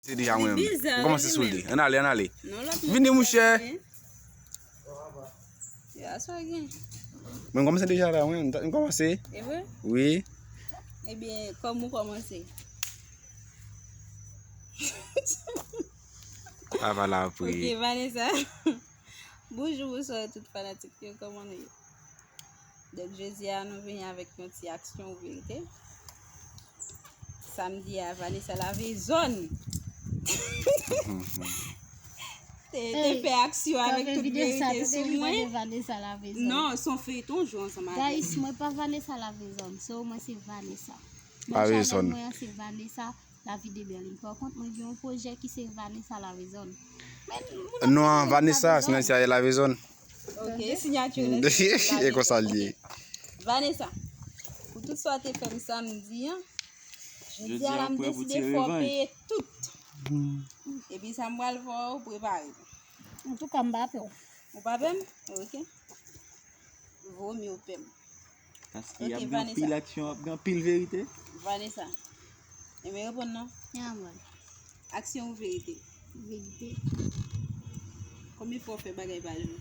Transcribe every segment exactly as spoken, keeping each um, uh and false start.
Se deja mwen menm. Bizarre, m kòmanse sou li. Ann ale, ann ale. Non, lòt moun. Vini, monchè. Yo, aswè gen. Mwen kòmanse deja la, mwen. M kòmanse. E vre? Wi. Ebyen, kòm ou kòmanse? Papa la pri. Ok, Vanessa. Bonjou, bonswa tout fanatik yo, kòman nou ye? Donk, jodi a, nou vini avèk yon ti aksyon ou verite. Samdi a, Vanessa lave zòn. Te, te fè aksyon avèk tout verite sou mwen. Vanessa lave zòn. Non, se yon feyton, jwe ansanm avè m. Guys, mwen pa Vanessa lave zòn, so mwen se Vanessa. Lave zòn. Mwen se Vanessa. Lavi de Berlin. Pa kont, mwen gen yon pwojè ki se Vanessa Lavezòn. Men, moun ap Non, pale Vanessa, Lavezòn. Sinon se Lavé Zone. Ok, siyati la. E konsa l ye. Vanessa, pou tout sa w te fè m samdi an, jodi a la m deside fè w peye tout. Epi sa m pral fè w prepare. Antouka, m pa pè w. Ou pa pè m? Ok. Vo mye w pè m. Paske y ap gen anpil aksyon, ap gen anpil verite. Vanessa. Enben reponn non. Ya, mwen. Aksyon ou verite? Verite. Konbyen fwa w fè bagay pa jou?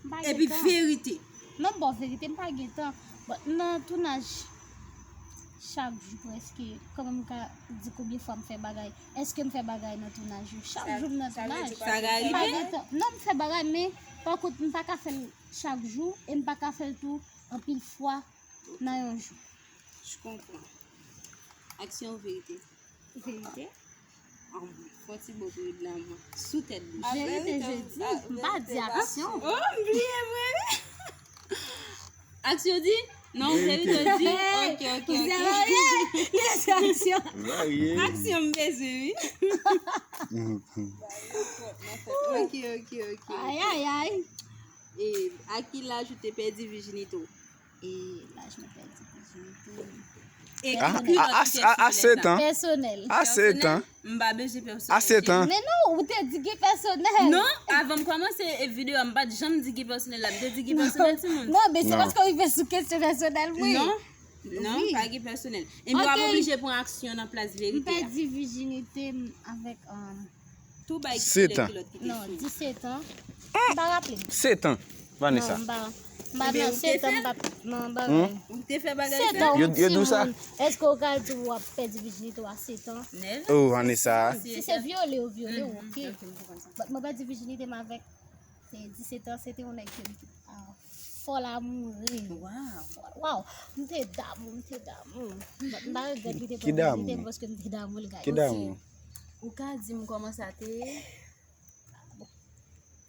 M pa gen tan. Epi verite. Non, bon, verite, m pa gen tan. But nan tounaj, chak jou prèske, kòman m ka di konbyen fwa m fè bagay? Èske m fè bagay nan tounaj yo? Chak jou m nan tounaj. Sa vle di ou pa gen tan? M pa gen tan. Non, m fè bagay, men pa kont, m pa ka fè l chak jou, e m pa ka fè l tou anpil fwa nan yon jou. Je comprends. Aksyon ou verite? Verite. Anmwey, fè yon ti bo pou Edna mwen. Sou tèt bouch. Verite, je di, m pa di aksyon. Oh, m bliye vre wi. Aksyon di? Non, verite di. Ok, ok, ok. Ou se varye. Li se aksyon. Varye. Aksyon m bezwen wi. Ok, ok, ok. Ay, ay, ay. E a ki laj ou te pèdi vijinite w? E laj mwen pèdi vijinite m. E ki kilòt ki te sou kilès la? A sèt an. Pèsonèl. A sèt an. M pa bezwen pèsonèl. A sèt an. Men non, ou te di gen pèsonèl. Non, avan m kòmanse e videyo a, m pa t janm di gen pèsonèl la. M te di gen pèsonèl, timoun. Non, men se paske w rive sou kesyon pèsonèl, wi. Non, non, pa gen pèsonèl. Ebyen w ap oblije pran aksyon nan plas verite a. M pèdi vijinite m avèk, um, Tou bay kilè kilòt ki te sou. Non, disèt an. M pa raple m. Sèt an, Vanessa. Non, m pa, m pa nan sèt an, m pa, non, m pa. Ou te fè bagay sa? Sèt an, yon timoun. Èske w ka di w ap pèdi vijinite w a sèt an? Oh, Vanessa. Si se vyole, yo vyole w, ok. But mwen pèdi vijinite m avèk, se disèt an, se te yon nèg ke m te, ah, fò lamoure. Wow. Wow, m te damou, m te damou. But m pa regrèt li te pran vijinite m paske m te damou l, guys. Ki damou? Ou ka di m kòman sa te ye?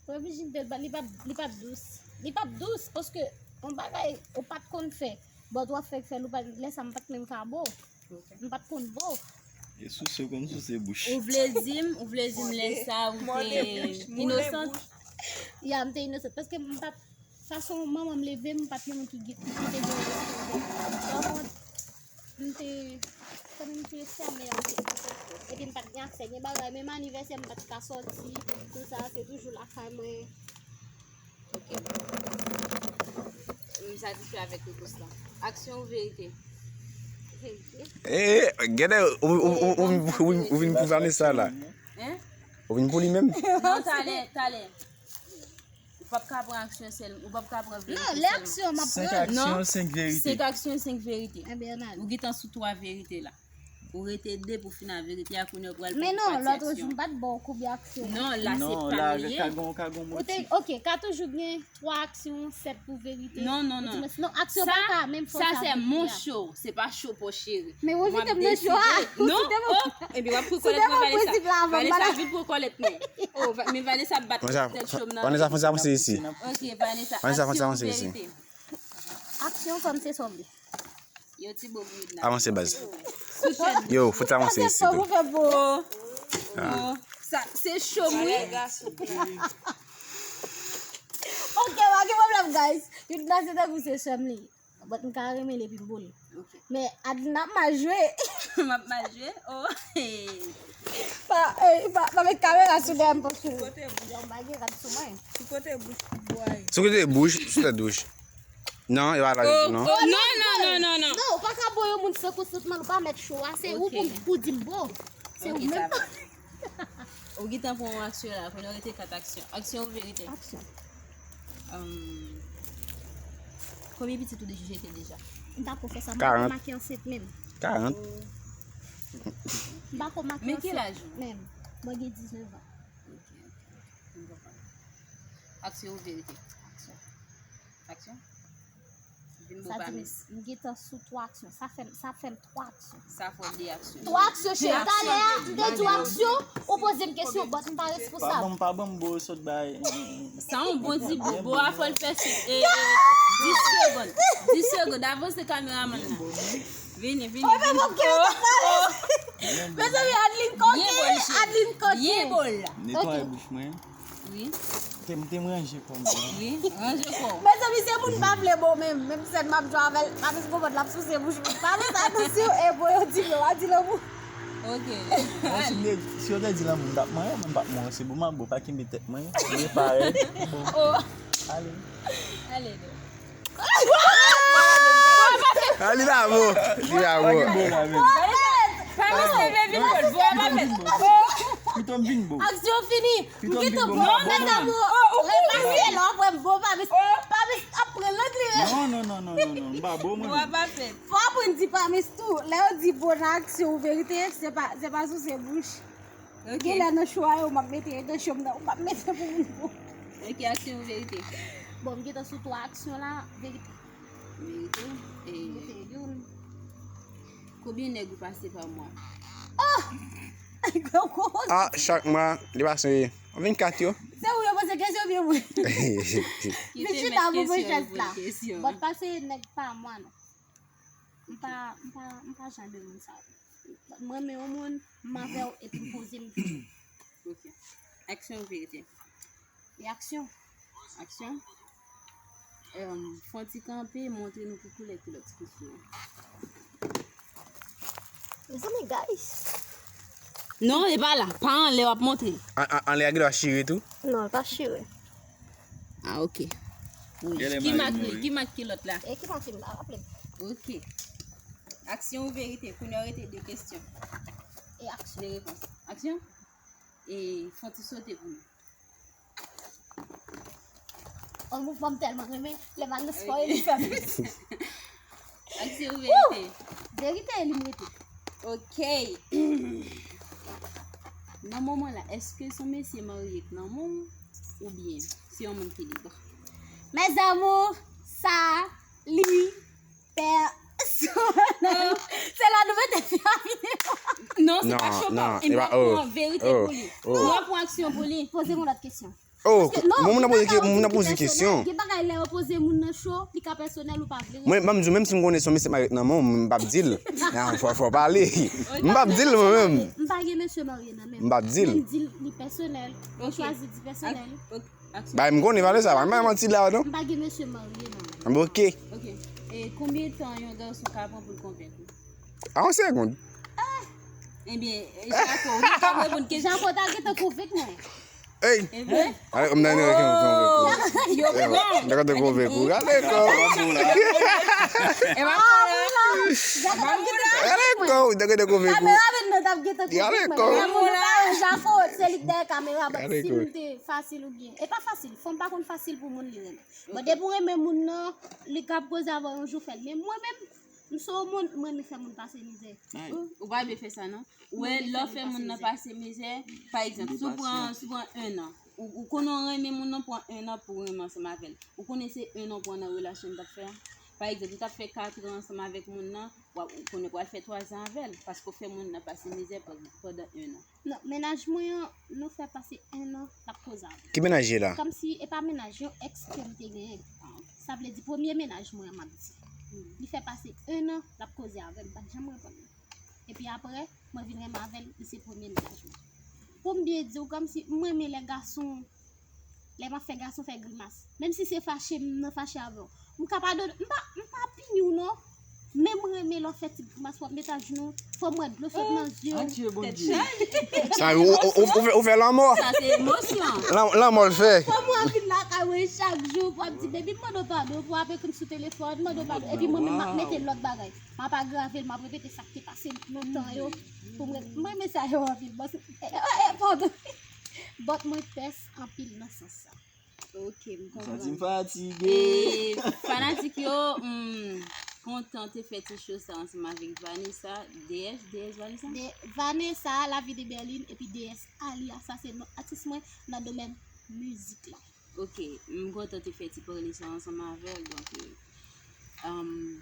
Pran vijinite l, li p ap, li p ap dous. Li p ap dous, paske yon bagay ou pa t konn fè, but w ap fèk fè l, ou pa, lè sa m pa t menm ka bo. M pa t konn bo. E souse, w konn souse bouch. Ou vle di m, ou vle di m lè sa ou te inosant? Ya, m te inosant, paske m pa t Fason manman m leve m, m pa t yon moun ki gen, ki te gen respè. Donk, m te, kòm m te fèmen anpil. Epi m pa t gen aksè, gen bagay, menm anivèsè m pa t ka sòti, tou sa, se toujou lakay mwen. Ok. M satisfè avèk repons lan. Aksyon ou verite? Verite. Eh, gade, ou, ou, ou, ou, ou, ou vin pou Vanessa la. Hein? Ou vin pou li menm? Non, talè, talè. Ou p ap ka pran aksyon sèlman, ou p ap ka pran verite sèlman. Non, lè aksyon m ap pran. Senk aksyon, senk verite. Senk aksyon, senk verite. Ou gentan sou twa verite la. Ou rete de pou fin a verite a, kounye a ou pral pran pati aksyon. Men non, lòt jou m pa t ba w konbyen aksyon. Non, la se pa li ye. Ou te, ok, ka toujou gen twa aksyon, sèt pou verite. Non, non, non. Non, aksyon pa ka menm fòse a verite a. Sa se mon show, se pa show pa w cheri. Men ou site m nan show a. Non, oh, epi w ap rekonèt mwen, Vanessa. Vanessa vin pou rekonèt mwen. Oh, men Vanessa ap bat tèt cho m nan. Vanessa, fè sa avanse isi. Ok, Vanessa, aksyon pou verite. Aksyon fanm se sòm li. Yo ti bo pou Edna. Avanse baz. Yo, fout sa avanse isi tou. Oh, oh. Sa, se cho m wi. Ok, pa gen pwoblèm, guys. Edna se tankou se sòm li. But m ka renmen l epi m bo l. Ok. Men Adna ap mal jwe. M ap mal jwe? Oh. Pa, eh, pa, pa met kamera sou dèyè m paske yon bagay rad sou mwen. Sou kote bouch, sou tèt bouch. Non, e pa la, non. Oh, non, non, non, non, non. Non, ou pa ka bo yon moun san konsantman l, ou pa mèt cho a, se ou pou, pou di m bo. Se ou menm. Ou gentan pran yon aksyon la, kounye a rete kat aksyon. Aksyon ou verite? Aksyon. Konbyen pitit ou deja jete deja? M pa ko fè sa, m Karant. pa make ansent menm. Karant. M pa ko make Men ki ansent laj ou? Menm. Mwen gen diznèf an. Ok, ok. M konprann. Aksyon ou verite? Aksyon. Aksyon? Vin bo Sa di m, pamis. M gentan sou twa aksyon. Sa fè m, sa fè m twa aksyon. Sa fò de aksyon. Twa aksyon, cheri. Talè a, m te di w aksyon, ou poze m kesyon, but m pa Pa responsab. ban m, pa ban m bo sot bay. Sa yon bon di bo. Bo a fò l fè sou e, e, dis segonn. Dis segonn. Avanse kameramann nan. Vini, vini, vini. Mezanmi, Adeline koke, Adeline koke. Byen bo l la. Netwaye bouch mwen. Wi, Te m te m ranje kò m. wi. Ranje kò. Mezanmi, se moun pa vle bo menm. Menm sèn m ap jwe avè l. Pa bezwen konprann l ap souse bouch mwen. Pa bezwen sa nou si w e bo yo di m yo, a di lanmou. Ok. Mwen si m te, si yo te di lanmou m t ap manyen, mwen m p ap mwen se bon m ap bo pa kenbe tèt mwen. Mwen parèy. Bon. Oh, Ale. ale do. Ah, li la bon. Li la bon. Bo la menm. Pamis te vle vin bo. Bo a pa fèt. Pito m vin bo. Aksyon fini. M Pito m gentan vin bo. bon, mes amours. Repase lè w ap wè m bon, pa mis, pa mis ap pran lang li. Non, non, non, non, non, non. M pa bo mwen. Bo a pa fèt. Fò aprann di pa mis tou. Lè yo di bon nan aksyon ou verite, se pa, se pa souse bouch. Gen lè nan cho a yo, m ap mete nan chanm nan, m ap mete pou moun bon. Ok, aksyon ou verite? Bon, m gentan sou twa aksyon la, verite. Verite. E Verite, youn. Konbyen nèg ou pase pa mwa? Gwo gwo. Ah, chak mwa, li pase vennkat yo. Se ou yo poze kesyon byen mwen. Kite Vin mèt chita pou mwen kesyon chèz yo la. Poze kesyon. Bon, pase nèg pa mwa non. M pa, m pa, m pa jan de moun sa. Mwen men yon moun, m avè w epi m poze m. Ok. Aksyon ou verite? E aksyon. Aksyon. Em, fon ti kanpe, montre nou ki koulè kilòt ti fi a. Mezanmi, guys. Non, e pa la. Pa anlè w ap montre. An- an- Anlè a gen dwa chire tou. Non, l pa chire. Ah, ok. Ki mak li? Ki mak kilòt la? E ki mak li? M pa raple m. Ok. Aksyon ou verite? Kounye a rete de kesyon. E aksyon. De repons. Aksyon? E fon ti sote pou nou. On mouvman m tèlman renmen, lè m al nan spò e li fè m. Aksyon ou verite? Verite e li m rete. Ok. Nan moman la, èske se yon mesye marye k nan men w oubyen se yon moun ki lib? Mes amours, sa li pèsonèl. Se la nou mete fè a videyo. Non, se pa cho pa. E m pa pran verite pou li. M pa pran aksyon pou li. Poze m yon lòt kesyon. Oh, moun nan poze ke- moun nan poze kesyon. Gen bagay lè yo poze moun nan cho, li ka pèsonèl ou pa vle. Mwen, m di w, menm si m konnen se yon mesye marye k nan men w, m p ap di l. Fò, fò pale. M p ap di l mwen menm. M pa gen mesye marye nan men m. M p ap di l. Men m di l li pèsonèl. M chwazi di pèsonèl. Bay m konnen valè sa, pa m bay manti la non. M pa gen mesye marye nan men m. Ok. Ok. E konbyen tan yon gason ka pran pou l konvenk ou? A yon segond. Ebyen, Jako, ou pa reponn kesyon. Jako ta gentan konvenk mwen. Ey. E vre? Ale, m nan yon konvenk ou. Yo pran. Dakò, te konvenk ou. Gade kò. E pa pran la. Gade kò, dakò, te konvenk ou. Kameraman nan t ap gentan konvenk mwen. Gade kò. Kameraman nan pa Jako, se li k dèyè kamera. But Gade si kò. M te fasil oubyen. E pa fasil, fanm pa konn fasil pou moun li renmen. Bon, depi w renmen moun nan, li kab koze avè w yon jou fè l. Men mwen menm, m se yon moun, m renmen fè moun pase mizè. Ou pa vle fè sa non. Ou wè, lè w fè moun nan pase mizè, pa egzanp, si w pran, si w pran en an, ou, ou konnen w renmen moun nan, pran en an pou w renmen ansanm avè l. Ou konnen se en an w pran nan relasyon n t ap fè a. Pa egzanp, ou t ap fè kat an ansanm avèk moun nan, w ap, ou konnen w pral fè twa zan avè l, paske w fè moun nan pase mizè pandan, pandan en an. Non, mennaj mwen an, nou fè pase en an l ap koze avè m. Ki mennaj ye la? Kòmsi e pa mennaj, yon ex ke m te genyen. Sa vle di premye mennaj mwen an m ap di. Li fè pase en an l ap koze avè m, m pa t janm reponn li. Epi apre, mwen vin renmen avè l, li se premye mennaj mwen. Pou m byen di w, kòmsi m renmen lè gason, lè m ap fè gason fè grimas. Menm si se fache m nan fache avè w. M ka padone, m pa, m pa pini w non. Men mwen renmen lè w fè ti grimas, w ap met ajounou, fò m wè dlo sot nan zye w. Adye Tèt Bondye. chaje. Sa ou, ou, ou, ou fè, ou fè lanmò. Sa se emosyon. Lan- Lanmò l fè. Fò m wè anpil lakay mwen chak jou, pou w ap di, baby, m mande w padon, pou w ap ekri m sou telefòn, m mande w padon. Epi mwen menm, m ap mete lòt bagay. M ap agrave l, m ap repete sa k te pase lontan yo. Pou mwen, mwen renmen sa yo anpil. Bon, se- eh, eh, eh, padon. But mwen pès anpil nan sans sa. Ok, m Santi m konprann. Fatige. E fanatik yo, m kontan te fè ti show sa ansanm avèk Vanessa, D S, D S Vanessa? De Vanessa, La Vie de Berlin, epi D S Alia, sa se non atis mwen nan domèn mizik la. Ok, m kontan te fè ti pale sa ansanm avè l, donk, um,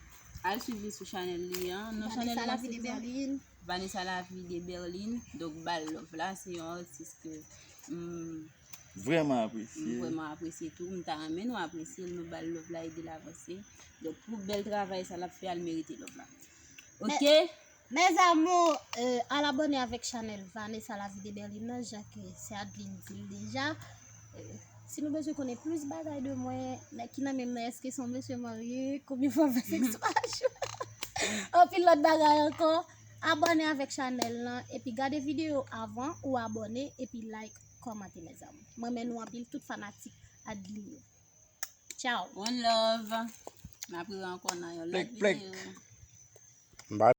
al swiv li sou chanèl li an. Non, chanèl Vanessa, la La Vie de se sa? Berlin. Vanessa La Vie de Berlin, donk ba l love la, se yon atis ke m Vrèman m apresye. vrèman apresye tou. M ta renmen nou apresye l, nou ba l love la, ede l avanse. Donk pou bèl travay sa l ap fè a, l merite love la. Ok? Mes amours, euh, al abòne avèk chanèl Vanessa La Vie de Berlin nan, jan ke sè Adeline di l deja. Euh, si nou bezwen konnen plis bagay de mwen, nèg ki nan menm nan, èske se yon mesye marye, konbyen fwa m fè sèks pa jou, anpil lòt bagay ankò, abòne avèk chanèl lan, epi gade videyo avan ou abòne, epi like, kòmante, mes amours. Mwen renmen nou anpil, tout fanatik Adeline yo. Ciao. One love. N ap rewè ankò nan yon lòt Plèk, plèk. videyo. M pa